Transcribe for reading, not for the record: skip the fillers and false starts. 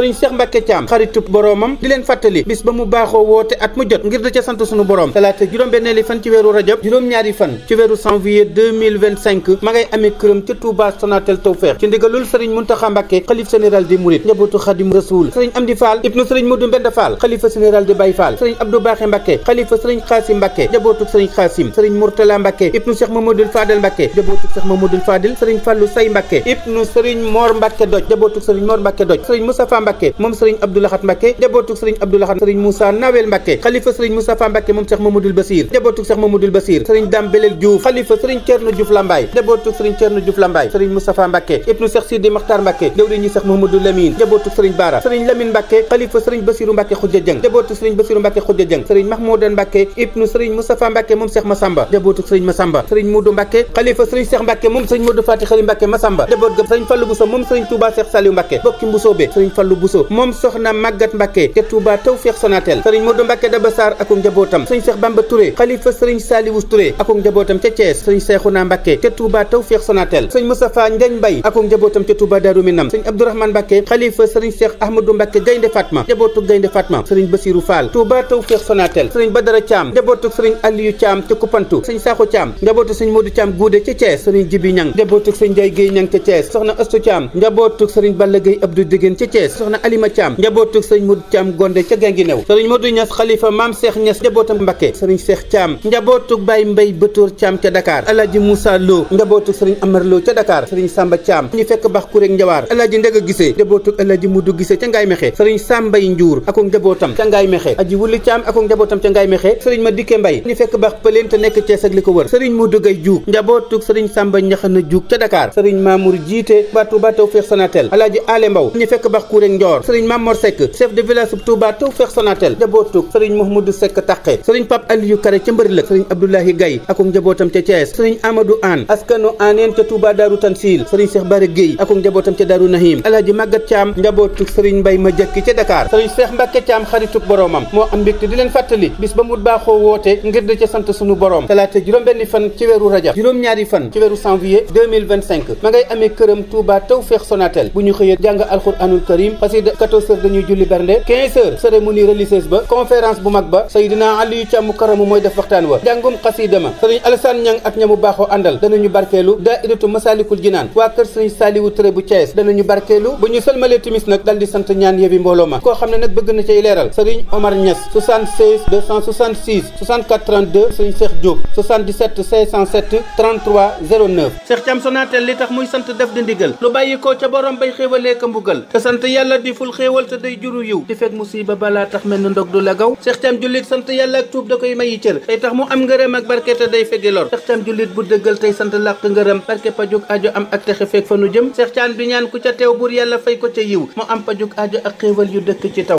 sëriñ Cheikh Mbacke Thiam xaritub boroomam di leen fàttali bis ba mu baaxoo woote at mu jot ngir da ca sant sunu borom talaata juróom-benneeli fan ci weeru rajab juróom-ñaari fan ci weeru janvier 2025 ma ngay amee këram ca Touba Sonatel Tawfekh ci ndigalul sëriñ Mountakha Mbacke xalif général des Mourides njabootu Xadim Rasoul sëriñ Amdi Fall ibnu sëriñ Modou Mbenda Fall xalifa général de Baye Fall sëriñ Abdou Baxé Mbacke xalifa sëriñ Xaasim Mbacke njabootu sëriñ Xaasim sëriñ Mourtala Mbacke ibnu Cheikh Mamadou Fadel Mbacke njabootu Cheikh Mamadou Fadel sëriñ Fallou Say Mbacke ibnu sëriñ Mor Mbacke Doj njabootu sëriñ Mor Mbacke Doj sëriñ Moustapha Mbacke moom sëriñ Abdoulahat Mbacke njabootu sëriñ Abdoulahat sëriñ Moussa Nawel Mbacke xalifa sëriñ Moustapha Mbacke moom Cheikh Mamadou Bassir njabootu Cheikh Mamadou Bassir sëriñ Dame Belel Diouf xalifa sëriñ Thierno Diouf Lambaye njabootu sëriñ Thierno Diouf Lambaye sëriñ Moustapha Mbacke ibnu Cheikh Sidi Makhtar Mbacke jawriñu Cheikh Mamadou Lamine njabootu sëriñ Bara sëriñ Lamine Mbacke xalifa sëriñ Bassirou Mbacke Khoudia Dieng njabootu sëriñ Bassirou Mbacke Khoudia Dieng sëriñ Mahmoudan Mbacke ibnu sëriñ Moustapha Mbacke moom Cheikh Massamba njabootu sëriñ Massamba sëriñ Modou Mbacke xalifa sëriñ Cheikh Mbacke moom sëriñ Modou Fati Khari Mbacke Massamba njaboot ga sëriñ Fallou Bousso moom sëriñ Touba Cheikh Saliou Mbacke bokki Mbousobé sëriñ Fallou Bousso moom soxna Maguette Mbacke ca Touba Tawfekh Sonatel sëriñ Modou Mbacke Dabassar akum njabootam sëriñ Cheikh Bamba Touré xalifa sëriñ Saliou Touré akum njabootam ca Thiès sëriñ Cheikhouna Mbacke ca Touba Tawfekh Sonatel sëriñ Moustapha Ndiagne Mbaye akum njabootam ca Touba Darou Minam sëriñ Abdourahmane Mbacke xalifa sëriñ Cheikh Ahmadou Mbacke Gaynde Fatma njabootu Gaynde Fatma sëriñ Bassirou Fall Touba Tawfekh Sonatel sëriñ Badara Thiam njabootu sëriñ Aliou Thiam ca Koupantou sëriñ Sakho Thiam njabootu sëriñ Modou Thiam Goudé ca Thiès sëriñ Djibi Niang njabootu sëriñ Ndiaye Guèye Niang ca Thiès soxna Astou Thiam njabootu sëriñ Balla Gueye Abdou Dégène ca Thiès soxna Alima Thiam njabootu sëriñ Modou Thiam Gondé ca Guinguinéo sëriñ Modou Niass xalifa Maam Cheikh Niass njabootam Mbacke sëriñ Cheikh Thiam njabootu Baye Mbaye Batoor Thiam ca Dakar Alaaji Moussa Lo njabootu sëriñ Amar Lo ca Dakar sëriñ Samba Thiam ñu fekk bax kurek Njawaar Alaaji Ndega Gissé njabootu Alaaji Mudu Gissé ca Ngaay Mexe sëriñ Sambay Ndiour ak njabootam ca Ngaay Mexe aji Wuli Thiam ak njabootam ca Ngaay Mexe sëriñ Madické Mbaye ñu fekk bax Pëleen te nekk Thiès ak li ko wër sëriñ Modou Gaye Diouk njabootu sëriñ Samba Ñaxana Diouk ca Dakar sëriñ Mamour Jiite ba Touba Tawfekh Sonatel Alaaji Ale Mbaw ñu fekk bax kurek Ndior sëriñ Mamor Seck chef de village Touba Tawfekh Sonatel njabootu sëriñ Mouhamadou Seck Taqe sëriñ Pape Aliou Kare ca Mbërlëk sëriñ Abdoulahi Gaye ak njabootam ca Thiès sëriñ Amadou Anne askanu Aneen ca Touba Darou Tansil sëriñ Cheikh Bara Gueye ak njabootam ca Darou Nahim Alaaji Maguette Thiam njabootu sëriñ Mbaye ma jëkki ca Dakar sëriñ Cheikh Mbacke Thiam xaritub boroomam moo am mbégte di leen fàttali bis ba mu baaxoo woote ngir da ca sant sunu borom talaata juróom-benni fan ci weeru rajab juróom-ñaari fan ci weeru janvier 2025 ma ngay amee këram Touba Tawfekh Sonatel bu ñu xëyee jàng alxuraanul karim xasida 14h dañuy julli bernde 15h cérémonie religieuse ba conférence bu mag ba Seydina Aliou Thiam Karamu mooy def waxtaan wa jàngum xasida ma sëriñ Alassane Niang ak ñamu baaxoo àndal danañu barkeelu daairatu Masalikul Jinaan waa kër sëriñ Saliou Touré bu Thiès danañu barkeelu bu ñu sëlmalee timis nag dal di sant ñaan yebi mbooloo ma koo xam ne nag bëgg na cay leeral sëriñ Omar Niass 76 266 64 32 sëriñ Cheikh Diop 77 507 33 09 Cheikh Thiam Sonatel li tax muy sant def di ndigal lu bàyyi ko ca borom bay xéewalee ka mbugal te sant yàlla di ful xéewal te day juru yiw di fekk musiba balaa tax mel ni ndog du la gaw Cheikh Thiam jullit sant yàlla ak tuub da koy mayi cër tey tax mu am ngërëm ak barke te day fegi lor Cheikh Thiam jullit bu dëggal tey sant làq ngërëm barke pajuk ajo am ak texe fekk fa nu jëm Cheikh Thiam bi ñaan ku ca teew buur yàlla fay ko ca yiw mu am pajuk ajo ak xéewal yu dëkk ci taw